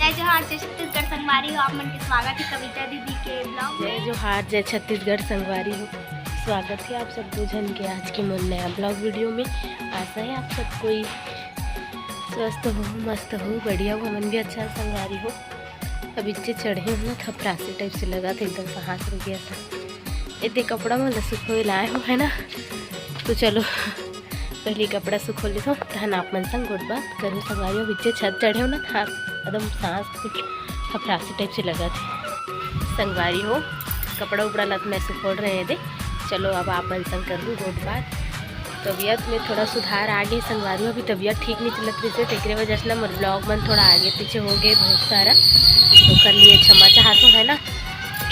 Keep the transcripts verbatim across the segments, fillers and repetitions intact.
जय जोहार, जय छत्तीसगढ़ संगवारी हो, आप मन के स्वागत है कविता दीदी के ब्लॉग में। जय जोहार, जय छत्तीसगढ़ संगवारी हो, स्वागत है आप सबो झन के आज के मोर नया ब्लॉग वीडियो में। आशा है आप सब कोई स्वस्थ हो, मस्त हो, बढ़िया हो। हमन भी अच्छा संगवारी हो। अब इच्चे चढ़े हो ना, थपरासी टाइप से लगा था, एकदम सांस रुक गया था। एदे कपड़ा मन ल सुखोए लाए हो, है ना? तो चलो, पहले कपड़ा सुखो लेथो, तहन आप मन संग गोठ बात करू संगवारी हो। बिच्चे छत चढ़े हो ना, था एकदम सांस कुछ थपरासी टाइप से लगा थे संगवारी हो। कपड़ा उपड़ा लत मैं सुखोल रहे दे। चलो, अब आप मन संग करू गोठ बात। तबीयत में थोड़ा सुधार आ गए संगवारी हो। अभी तबीयत ठीक नहीं चलत रहिसे, तेकरे वजह से ना मोर ब्लॉग मन थोड़ा आगे पीछे हो गए बहुत सारा, तो कर लिए क्षमा चाहत हो, है ना?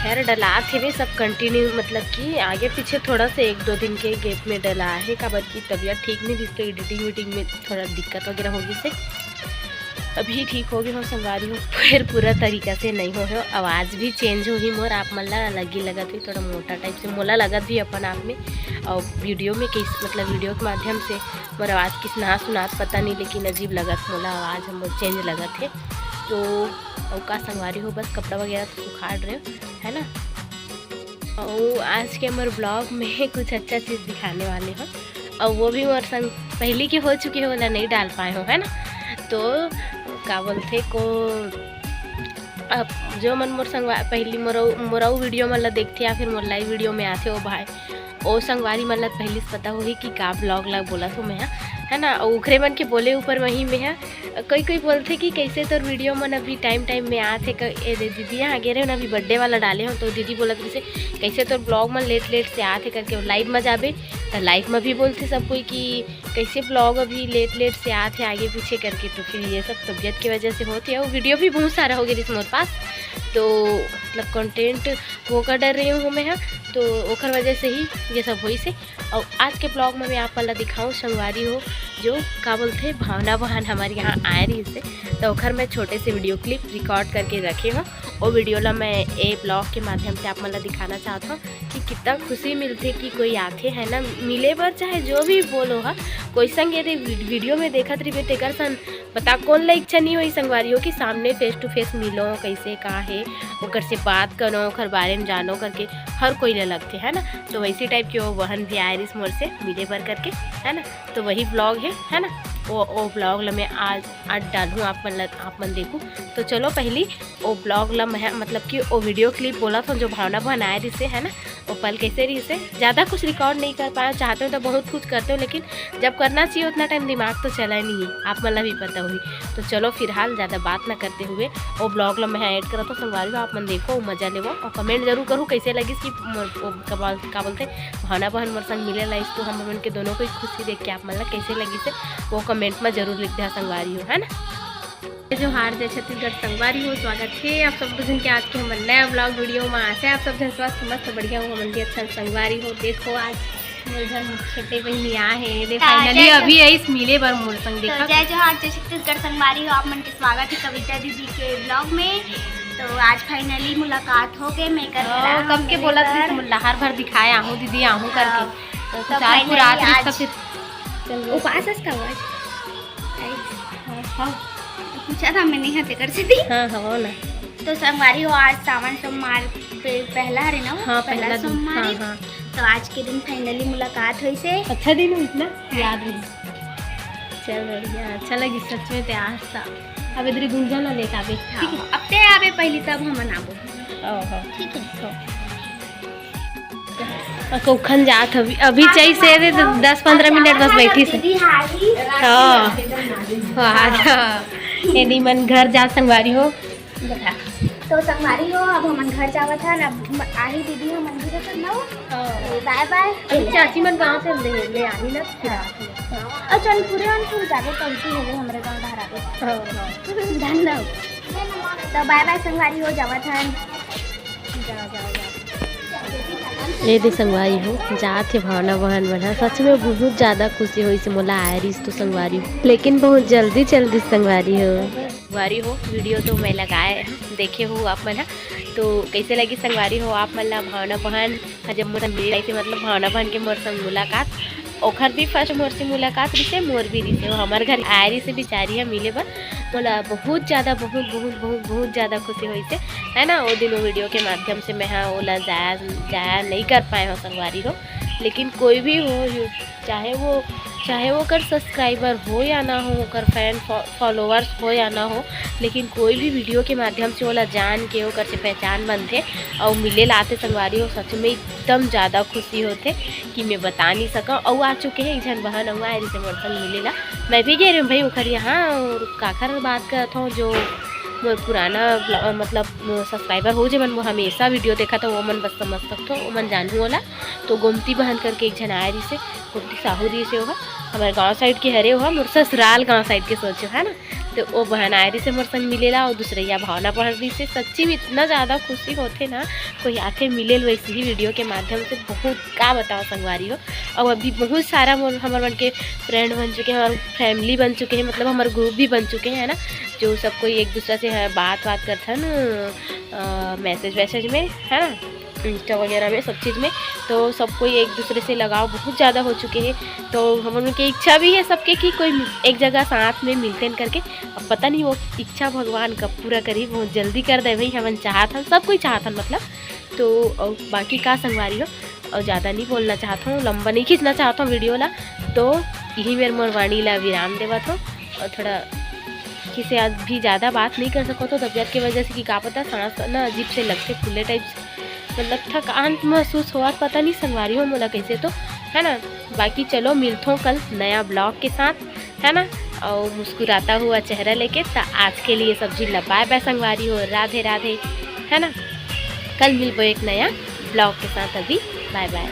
खैर, डलात हेवे सब कंटिन्यू, मतलब कि आगे पीछे थोड़ा सा एक दो दिन के गैप में डला है, काबर की तबीयत ठीक नहीं दिस, तो एडिटिंग वीडिटिंग में थोड़ा दिक्कत वगैरह हो गई से। अभी ठीक हो गए हो संगवारी हो, फिर पूरा तरीका से नहीं हो हो, आवाज़ भी चेंज होही मोर, आप मन ला अलग ही लगत हुई, थोड़ा मोटा टाइप से मोला लगत भी अपन आप में, और वीडियो में किस, मतलब वीडियो के माध्यम से मोर आवाज़ किस ना सुनात पता नहीं, लेकिन अजीब लगत मोला, आवाज़ हमर चेंज लगत है। तो अउ का संगवारी हो, बस कपड़ा वगैरह तो सुखाड़ रहे हो, है ना? और आज के मोर ब्लॉग में कुछ अच्छा चीज़ दिखाने वाले हो, और वो भी मोर संग पहली के हो चुके हो, ओला नहीं डाल पाए हो, है ना? तो का बोलथे को, अब जो मन मोर संगवा पहली मोर मोरऊ वीडियो मन ला देखथे या फिर मोर लाइव वीडियो में आथे, ओ भाई, ओ संगवारी मन ला पहली से पता होही कि का ब्लॉग ला बोलत हो मैं हा, है ना? और ओखरे मन के बोले ऊपर वही मैं हा, कोई कोई बोलथे कि कैसे तोर वीडियो मन अभी टाइम टाइम में आथे, क-, ए दे दीदी यहाँ गे रहे हो ना, अभी बर्थडे वाला डाले हो, तो दीदी बोलत रहिसे, "कैसे तोर ब्लॉग मन लेट लेट से आथे?" करके। लाइव में जाबे, तो लाइव में भी बोलथे सब कोई कि कैसे ब्लॉग अभी लेट लेट से आथे आगे पीछे करके। तो फिर ये सब तबीयत की वजह से होथे, और वीडियो भी बहुत सारा हो गया इस मोर पास, तो मतलब कंटेंट वो कर डर रही हूँ मैं हा, तो ओखर वजह से ही ये सब होइसे। और आज के ब्लॉग में मैं आप मन ला दिखाऊँ संगवारी हो, जो का बोलथे भावना बहन हमारे यहाँ आए रहिसे, तो ओखर मैं छोटे से वीडियो क्लिप रिकॉर्ड करके रखे हूँ। वो वीडियो ला मैं ए ब्लॉग के माध्यम से आप मन ला दिखाना चाहत हूँ कि कितना खुशी मिलथे कि कोई आथे, है ना, मिले बर, चाहे जो भी बोलो हा, कोई संग यदि वी-, वीडियो में देखत रहिबे तेकर सन बता कोन ला इच्छा नहीं होही संगवारी हो कि सामने फेस टू फेस मिलो, कैसे का है, ओकर से बात करो, ओकर बारे में जानो करके हर कोई ला लगथे, है ना? तो वैसी टाइप के वो बहन भी आए रहिस मोर से मिले बर करके, है ना? तो वही ब्लॉग है, है ना? वो, वो ब्लॉग ला मैं आज, आज डालूँ, आप मन ला, आप मन देखू। तो चलो पहली वो ब्लॉग ला मैं, मतलब कि वो वीडियो क्लिप बोलत हो जो भावना बहन आए रहिसे, है ना? वो पल कैसे रहिसे, ज़्यादा कुछ रिकॉर्ड नहीं कर पाए, चाहते हो तो बहुत कुछ करते हो, लेकिन जब करना चाहिए उतना टाइम दिमाग तो चला नहीं है, आप मन ला भी पता होही। तो चलो फिलहाल ज़्यादा बात ना करते हुए वो ब्लॉग ला मैं ऐड करत हो संगवारी हो, आप मन देखो, मजा लेवो और कमेंट जरूर करू कैसे लगिस कि मोर, वो का बोल-, का बोलथे, भावना बहन मोर संग मिले लाइस, तो हम मन के दोनों कोई खुशी देख के आप मन ला कैसे लगिस है, वो कमेंट में जरूर लिख दे संगवारी हो, है ना? जय जोहार, जय छत्तीसगढ़ संगवारी हो, स्वागत है आप सब झन के आज के हमर नया ब्लॉग वीडियो में। आशा है आप सब झन स्वस्थ मस्त बढ़िया हो, हमन भी अच्छा संगवारी हो। देखो आज मोर घर में छोटे बहिनी आ है, दे हाँ, फाइनली जय अभी जोहार। आइस मिले बर मोर संग, तो देखा जय जोहार, जय छत्तीसगढ़ संगवारी हो, आप मन के स्वागत है कविता दीदी के ब्लॉग में। तो आज फाइनली मुलाकात हो गए, मैं कर हाँ, कब के बोलत रहिस, मुल्लाहार भर दिखाए आहूँ दीदी, आहूँ हाँ। करके। तो तो कुछ आज finally पूरा आज, आज फिर चल उपास है का आज? हाँ, हाँ। पूछा था मैंने यहाँ तेकर से भी। हाँ, हाँ, ना। तो संगवारी हो, आज सावन सोमवार पे पहला हरे ना, हाँ, पहला पहला दिन, सोमवार हाँ, है। हाँ। तो आज के दिन फाइनली मुलाकात होइसे। अच्छा दिन हो इतना याद रही। चल बढ़िया, अच्छा लगी सच में ते आज ता। अब इधर गुंजा ला लेके आबे, ठीक है? हाँ, अब ते आबे पहली तब हमन आबो। ओहो। ठीक है। हाँ। अकोखन जात हवी, अभी हाँ, चाहिए से हाँ, दे हाँ। दस पंद्रह मिनट बस बैठी से। दीदी हारी। हाँ। वाह, हाँ। यदि मन घर जा संगवारी हो। बता। तो संगवारी हो, अब हमन घर जावत हन, अब म-, आही दीदी हमन भी रहत हन ना। हाँ। ए, बाय बाय। अरे चाची मन गाँव से ले, ले आही ना, फिर आही। हाँ। और चनपुरे वनपुर जाबे, पहुँची होबे हमरे गाँव धारा पे। हाँ, हाँ। धन्यवाद। तो बाय बाय संगवारी हो, जावत हन। जा, जा, जा। ए दे संगवारी हो, जात हे भावना बहन मन ह। सच में बहुत ज्यादा खुशी होइस मोला आए रहिस तो संगवारी हो, लेकिन बहुत जल्दी चल दिस संगवारी हो। संगवारी हो, वीडियो तो मैं लगाए, देखे हो आप मन ह, तो कैसे लगी संगवारी हो आप मन ला भावना बहन ह जब मोर संग मिले रहिसे, मतलब भावना बहन के मोर संग मुलाकात, ओखर भी फर्स्ट मोर से मुलाकात रिसे, मोर भी रिसे, वो हमर घर आए रिसे बिचारी ह मिले बर, मोला बहुत ज़्यादा, बहुत, बहुत, बहुत, बहुत ज़्यादा खुशी होइसे, है ना। वो दिन वो वीडियो के माध्यम से मैं हा ओला जाया, जाया नहीं कर पाए हो संगवारी हो, लेकिन कोई भी हो, यू-, चाहे वो, चाहे वो ओकर सब्सक्राइबर हो या ना हो, ओकर फैन फॉ-, फॉलोअर्स हो या ना हो, लेकिन कोई भी वीडियो के माध्यम से ओला जान के ओकर से पहचान बनथे और मिले लाते संगवारी हो, सच में एकदम ज़्यादा खुशी होथे कि मैं बता नहीं सकव। और आ चुके हैं एक झन बहन, अउ आए रहिसे मोर संग मिले ला। मैं भी गे रहे हूँ भाई ओकर यहाँ, और काखर बात करत हूँ, जो मोर पुराना ब्लॉ-, मतलब सब्सक्राइबर हो, जे मन वो हमेशा वीडियो देखा था, वो मन बस समझ सकथो, वो मन जानहू ओला। तो गोमती बहन करके एक झन आए रहिसे, गोमती साहू रहिसे, ओहा हमारे गांव साइड के हरे, ओहा मोर ससुराल गांव साइड के सोचो, है ना। तो वो बहन आए रहिसे मोर संग मिले ला, और दूसरैया भावना पढ़ रहिसे। सच्ची में इतना ज़्यादा खुशी होथे ना, कोई आके मिले ल वैसे ही वीडियो के माध्यम से, बहुत का बताओ संगवारी हो। और अभी बहुत सारा मोर, हमर मन के फ्रेंड बन चुके हैं, हमार फैमिली बन चुके हैं, मतलब हमार ग्रुप भी बन चुके हैं, है ना, जो सब कोई एक दूसरा से है, बात बात करथन, अ, मैसेज वैसेज में, है ना, इंस्टा वगैरह में, सब चीज़ में। तो सब कोई एक दूसरे से लगाव बहुत ज़्यादा हो चुके हैं। तो हमन के इच्छा भी है सबके कि कोई एक जगह साथ में मिलते हैं करके। अब पता नहीं वो इच्छा भगवान कब पूरा करी, बहुत जल्दी कर दे भाई, हमन चाहत हन, सब कोई चाहत हन मतलब। तो और बाकी का संगवारी हो, और ज़्यादा नहीं बोलना चाहत हूँ, लंबा नहीं खींचना चाहत हूँ वीडियो ला, तो यही मेर मोर वाणी ला विराम देवत हूँ। और थोड़ा किसी आज भी ज़्यादा बात नहीं कर सकत हो तबीयत की वजह से, कि का पता सांस ना अजीब से लगथे, फूले टाइप से, मतलब थकान महसूस होवत, पता नहीं संगवारी हो मोला कैसे, तो है ना। बाकी चलो मिलथों कल नया ब्लॉग के साथ, है ना, और मुस्कुराता हुआ चेहरा लेके। तो आज के लिए सब झन ला बाय बाय संगवारी हो, राधे राधे, है ना। कल मिलबो एक नया ब्लॉग के साथ, अभी बाय बाय।